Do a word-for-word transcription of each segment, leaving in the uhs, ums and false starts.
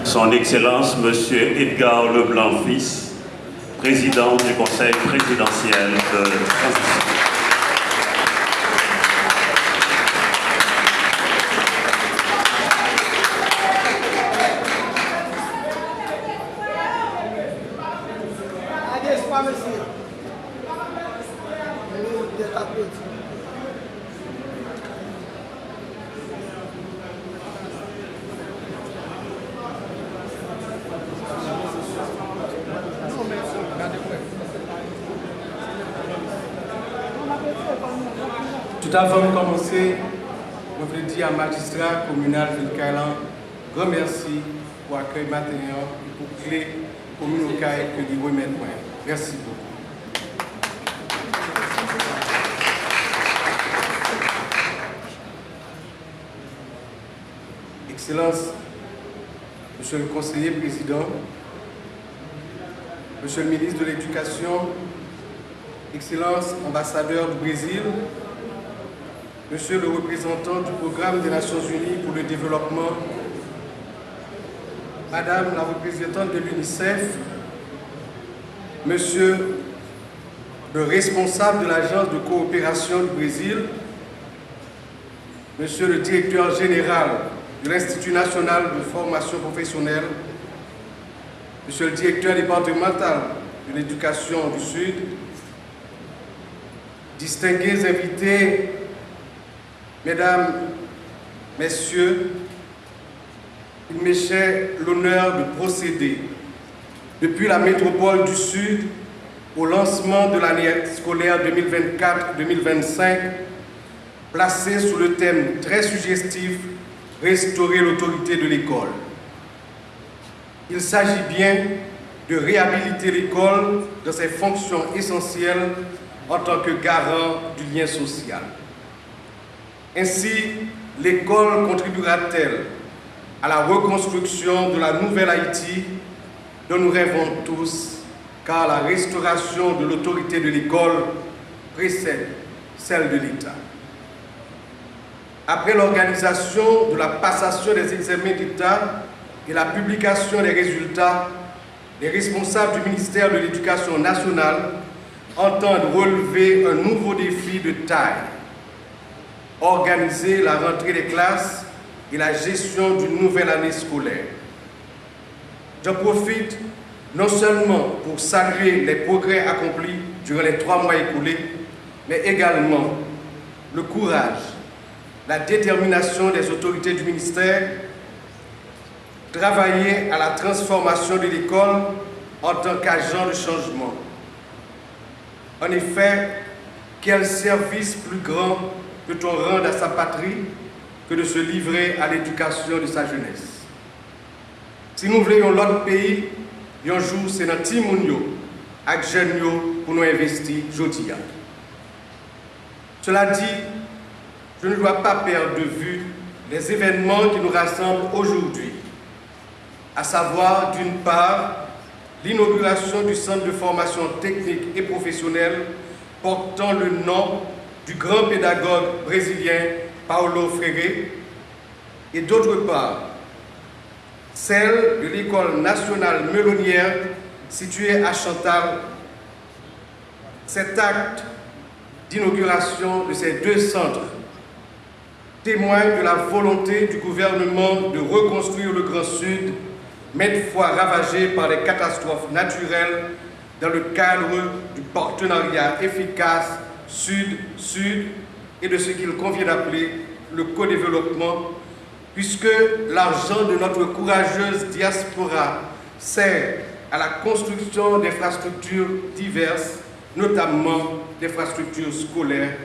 Son Excellence Monsieur Edgar Leblanc Fils, Président du Conseil présidentiel de transition. Tout avan m kòmanse, mwen vle di a majistra kominal vil Kay lan gran mèsi pou akèy maten an e pou kle komin Okay ke li remèt mwen. Mèsi bokou. Excellence, Monsieur le Conseiller Président, Monsieur le Ministre de l'Éducation, Excellence, Ambassadeur du Brésil, Monsieur le représentant du Programme des Nations Unies pour le développement, Madame la représentante de l'UNICEF, Monsieur le responsable de l'Agence de coopération du Brésil, Monsieur le directeur général de l'Institut national de formation professionnelle, Monsieur le directeur départemental de l'éducation du Sud, distingués invités, Mesdames, Messieurs, il me fait l'honneur de procéder, depuis la métropole du Sud, au lancement de l'année scolaire deux mille vingt-quatre deux mille vingt-cinq, placée sous le thème très suggestif, Restaurer l'autorité de l'école. Il s'agit bien de réhabiliter l'école dans ses fonctions essentielles en tant que garant du lien social. Ainsi, l'école contribuera-t-elle à la reconstruction de la nouvelle Haïti dont nous rêvons tous, car la restauration de l'autorité de l'école précède celle de l'État. Après l'organisation de la passation des examens d'État et la publication des résultats, les responsables du ministère de l'Éducation nationale entendent relever un nouveau défi de taille : organiser la rentrée des classes et la gestion d'une nouvelle année scolaire. J'en profite non seulement pour saluer les progrès accomplis durant les trois mois écoulés, mais également le courage, la détermination des autorités du ministère, travailler à la transformation de l'école en tant qu'agent de changement. En effet, quel service plus grand peut-on rendre à sa patrie que de se livrer à l'éducation de sa jeunesse ? Si nou vle yon lòt peyi, yon jou se nan timoun yo ak jèn yo pou nou envesti jodi a. Cela dit, je ne dois pas perdre de vue les événements qui nous rassemblent aujourd'hui, à savoir, d'une part, l'inauguration du centre de formation technique et professionnelle portant le nom du grand pédagogue brésilien Paulo Freire, et, d'autre part, celle de l'école nationale Melonnière située à Chantal. Cet acte d'inauguration de ces deux centres témoigne de la volonté du gouvernement de reconstruire le Grand Sud, maintes fois ravagé par les catastrophes naturelles, dans le cadre du partenariat efficace Sud-Sud et de ce qu'il convient d'appeler le codéveloppement, puisque l'argent de notre courageuse diaspora sert à la construction d'infrastructures diverses, notamment d'infrastructures scolaires,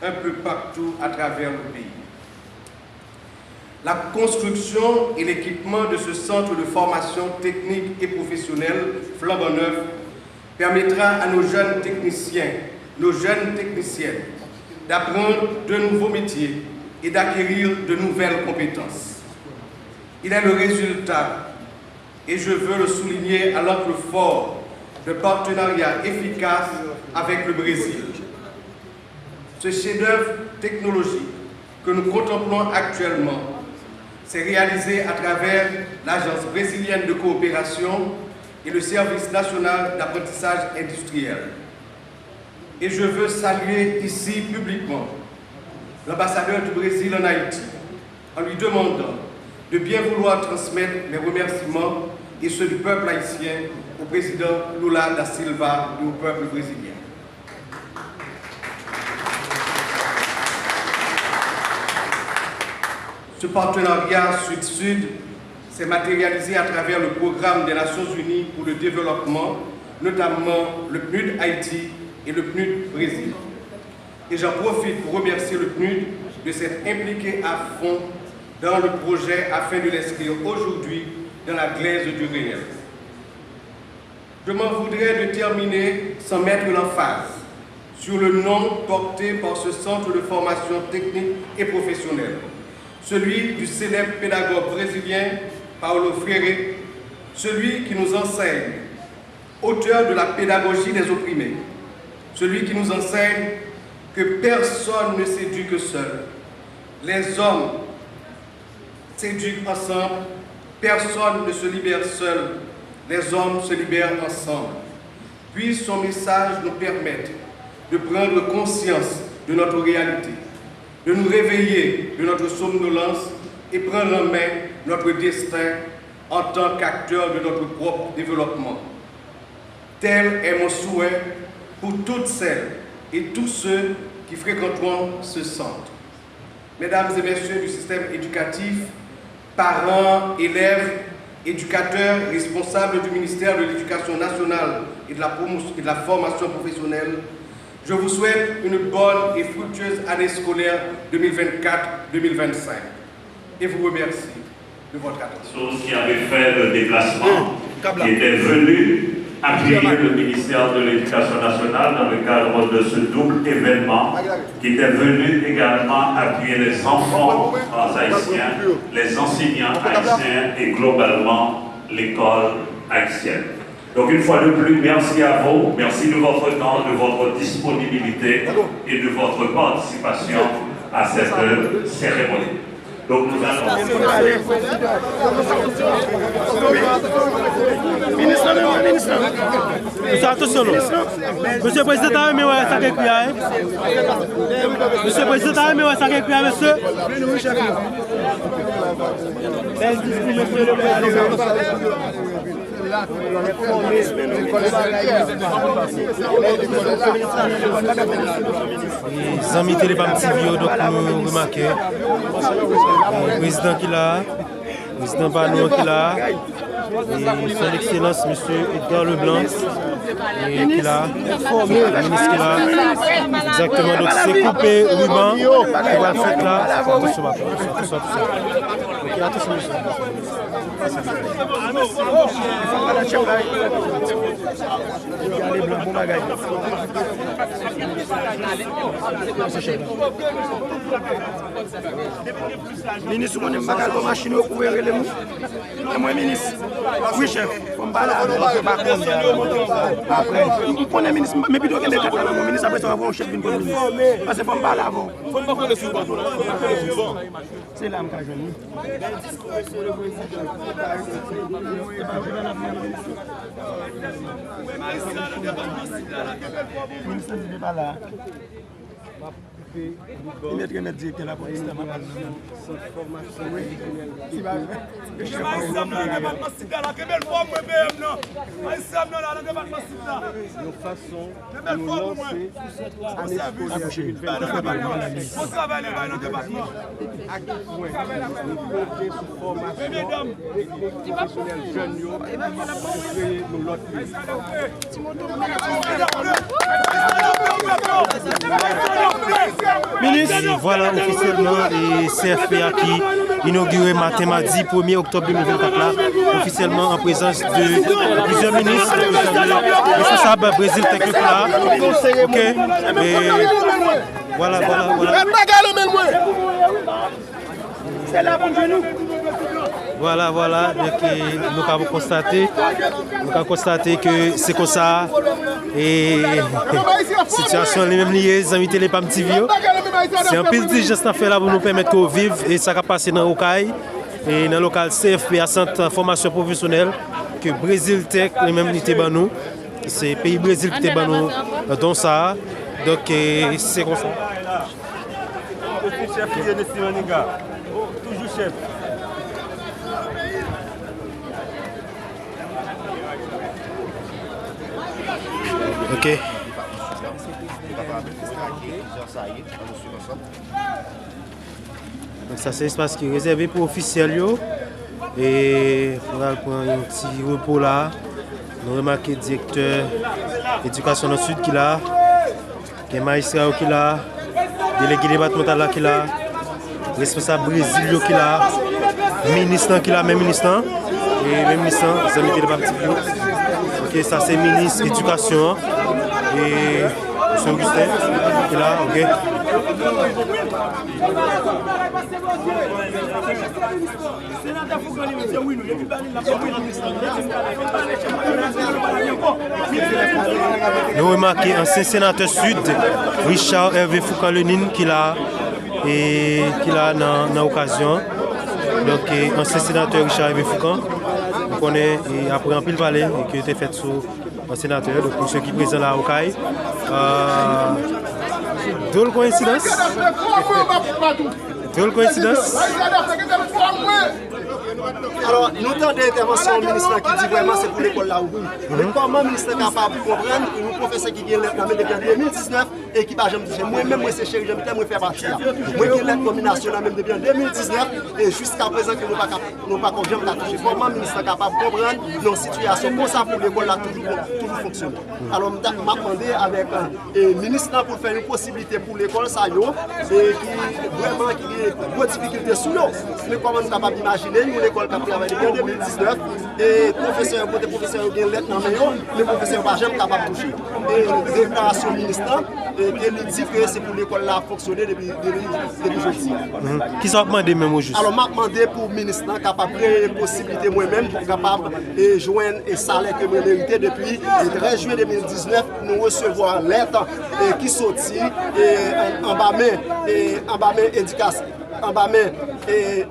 un peu partout à travers le pays. La construction et l'équipement de ce centre de formation technique et professionnelle flambant neuf permettra à nos jeunes techniciens, nos jeunes techniciennes, d'apprendre de nouveaux métiers et d'acquérir de nouvelles compétences. Il est le résultat, et je veux le souligner à l'encre fort, d'un partenariat efficace avec le Brésil. Ce chef-d'œuvre technologique que nous contemplons actuellement C'est réalisé à travers l'Agence brésilienne de coopération et le Service national d'apprentissage industriel. Et je veux saluer ici publiquement l'ambassadeur du Brésil en Haïti, en lui demandant de bien vouloir transmettre mes remerciements et ceux du peuple haïtien au président Lula da Silva et au peuple brésilien. Ce partenariat Sud-Sud s'est matérialisé à travers le programme des Nations Unies pour le développement, notamment le PNUD Haïti et le PNUD Brésil. Et j'en profite pour remercier le PNUD de s'être impliqué à fond dans le projet afin de l'inscrire aujourd'hui dans la glaise du réel. Je m'en voudrais de terminer sans mettre l'emphase sur le nom porté par ce centre de formation technique et professionnelle, celui du célèbre pédagogue brésilien Paulo Freire, celui qui nous enseigne, auteur de la pédagogie des opprimés, celui qui nous enseigne que personne ne s'éduque seul. Les hommes s'éduquent ensemble, personne ne se libère seul, les hommes se libèrent ensemble. Puisse son message nous permettre de prendre conscience de notre réalité, de nous réveiller de notre somnolence et prendre en main notre destin en tant qu'acteurs de notre propre développement. Tel est mon souhait pour toutes celles et tous ceux qui fréquenteront ce centre. Mesdames et messieurs du système éducatif, parents, élèves, éducateurs, responsables du ministère de l'Éducation nationale et de la promo-, et de la formation professionnelle, je vous souhaite une bonne et fructueuse année scolaire deux mille vingt-quatre deux mille vingt-cinq et vous remercie de votre attention. Qui avait fait le déplacement, qui était venu appuyer le ministère de l'Éducation nationale dans le cadre de ce double événement, qui était venu également appuyer les enfants haïtiens, les enseignants haïtiens et globalement l'école haïtienne. Donc une fois de plus, merci à vous, merci de votre temps, de votre disponibilité et de votre participation à cette cérémonie. Donc nous allons. Minis lan, men wè, minis lan. Mesye, atansyon non. Mesye Prezidan ta renmen wè sa k ekri a, wi. Mesye Prezidan ta renmen wè sa k ekri a, mesye. Bèl diskou, mesye le Prezidan. Zanmi Tele Pam T V yo, donk nou remake, eh, prezidan ki la, prezidan pa nou an ki la, eh, son ekselans mesye Edgar Leblanc, eh, ki la, minis ki la. Egzakteman, donk se koupe riban ki pral fèt la. Atansyon, atansyon, atansyon, atansyon. Ok, atansyon mesye. Minis, ou konnen m pa ka al bò machin yo pou rele m. E mwen minis. Wi, chèf. Fò m pale avè w. Apre. M konnen minis, men pito kenbe tèt la nan men minis, apre sa w ap wè yon chèf vin pran minis. Paske fò m pale avè w. Se la m ka jwenn li. Li mèt remèt direktè lapolis la, m ap al nan men l. Ayisyen m nan nan depatman Sid la, kenbe l fò mwen, P M nan. Ayisyen m nan la nan depatman Sid la. Yon fason pou nou lanse ane eskolè de mil vennkat. Bon travay li bay nan depatman. A ki pwen nou konte sou fòmasyon teknik pwofesyonèl jèn yo pou kreye yon lòt peyi. Minis. E vwala ofisyèlman, e C F P a ki inogire maten madi premye oktòb de mil vennkat la, ofisyèlman an prezans de plizyè minis, an prezans de responsab Brezil Tech yo ki la. Ok. E vwala, vwala, vwala. Vwala, vwala, donk, eh, nou ka konstate, nou ka konstate ke se konsa, eh, sitiyasyon li menm li ye, zanmi Tele Pam T V yo. Se anpil dilijans n ap fè la pou nou pèmèt ke w viv, eh, sa k ap pase nan Okay. E nan lokal C F P a, Sant Fòmasyon Pwofesyonèl, ke Brezil Tech li menm li te ban nou. Se peyi Brezil ki te ban nou don sa a. Donk, e, se konsa. Osi chèf li ye, Nesty Maniga. Toujou chèf. Ok. Donk, sa se espas ki rezève pou ofisyèl yo. E nou pral pran yon ti repo la. Nou remake direktè edikasyon nan Sid ki la. Gen majistra yo ki la. Delege depatmantal la ki la. Responsab Brezil yo ki la. Minis lan ki la, men minis lan. E men minis lan, zanmi Telepa Active yo. Ok, sa se minis edikasyon an. E Saint Augustin ki la, ok. Nou remake ansyen senatè Sid, Richard Hervé Foucan Lenin, ki la, e ki la nan, nan okazyon an. Donk, e, ansyen senatè Richard Hervé Foucan, nou konnen, e, apre anpil pale, e, ki te fèt sou an senatè, donk misye ki prezan la Okay. Euh, drôle coïncidence. Drôle coïncidence. Alò, nou tande entèvansyon minis lan ki di vrèman se pou lekòl la ouvri. Men kòman minis lan kapab konprann yon pwofesè ki gen lèt nan men depi an de mil diznèf e ki pa janm touche? Mwen menm, mwen se Cheri Jan Pita, mwen fè pati a. Mwen gen lèt nòminasyon nan men m depi an de mil diznèf e jiska prezan ke nou pa ka Nou pa ko janm ka touche. Kòman minis lan kapab konprann nan yon sitiyasyon konsa pou lekòl la toujou, toujou fonksyone? Alò, m ta, m ap mande avèk, e, minis lan pou l fè yon posiblite pou lekòl sa yo, e, ki vrèman ki gen gwo difikilte sou yo. Men kòman nou kapab imajine yon lekòl k ap travay depi an de mil diznèf, e pwofesè yo, kote pwofesè yo gen lèt nan men yo, men pwofesè yo pa janm kapab touche? E deklarasyon minis lan, e, ke li di ke se pou lekòl la fonksyone depi, depi, depi jodi a. Mhm. Kisa w ap mande menm ojis? Alò, m ap mande pou minis lan kapab kreye posiblite mwen menm pou m kapab, e, jwenn, e, salè ke mwen merite depi, e, trèz jen de mil diznèf, nou resevwa lèt, e, ki soti, e, an, anba men, e, anba men edikasyon, anba men, e,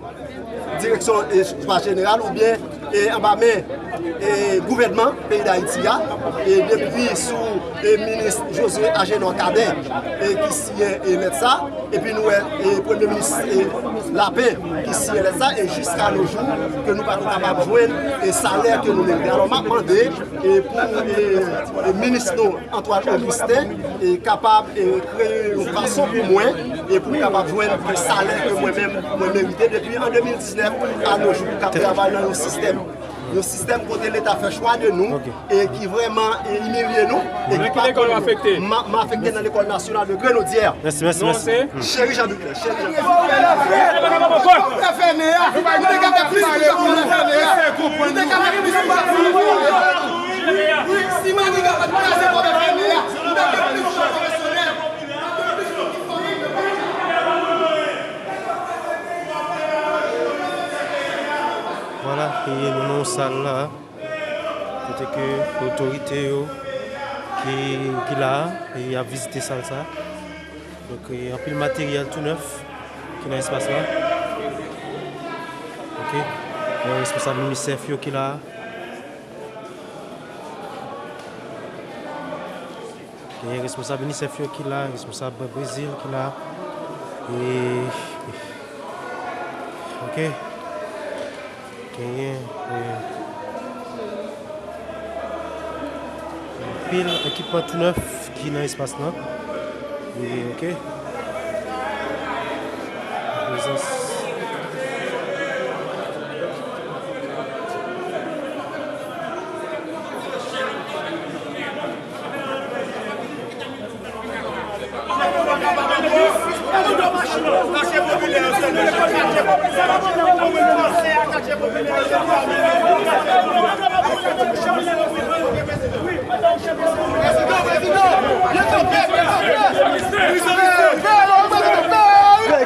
direksyon, e, espas jeneral oubyen, e, anba men, e, gouvènman peyi Dayiti a, e, depi sou, e, minis Josué Agénor Cadet, e, ki siyen, e, lèt sa, epi nou wè, e, premye minis, e, Lapin ki siyen lèt sa, e jiska no jou ke nou pa t kapab jwenn, e, salè ke nou merite. Alò, m ap mande, e, pou, e, e, minis nou, Antoine Augustin, e, kapab, e, kreye yon fason pou mwen, e pou m kapab jwenn salè ke mwen menm mwen merite depi an de mil diznèf a no jou, k ap travay nan yon sistèm, yon sistèm kote Leta fè chwa de nou, e ki vrèman, e, imilye nou, e ki pa ban nou. M a-, m afekte nan lekòl nasyonal de Grenodye. Mèsi, mèsi, mèsi. Cheri Jan Pita. Vwala, e nou nan yon sal la, kote ke otorite yo ki, ki la, e y ap vizite sal sa. Donk, e, anpil materyèl tou nèf ki nan espas la. Ok. Gen responsab UNICEF yo ki la. Gen responsab UNICEF yo ki la, responsab Brezil ki la. E, ok. Genyen, e, anpil ekipman tou nèf ki nan espas lan. E, ok. Prezans.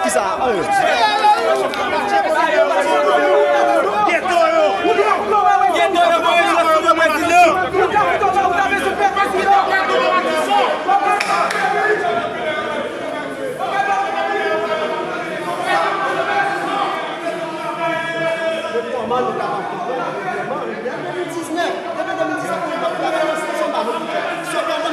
Ki sa? Depi de mil diznèf, depi de mil diznèf, mwen pa fè anyen, se yon bagay.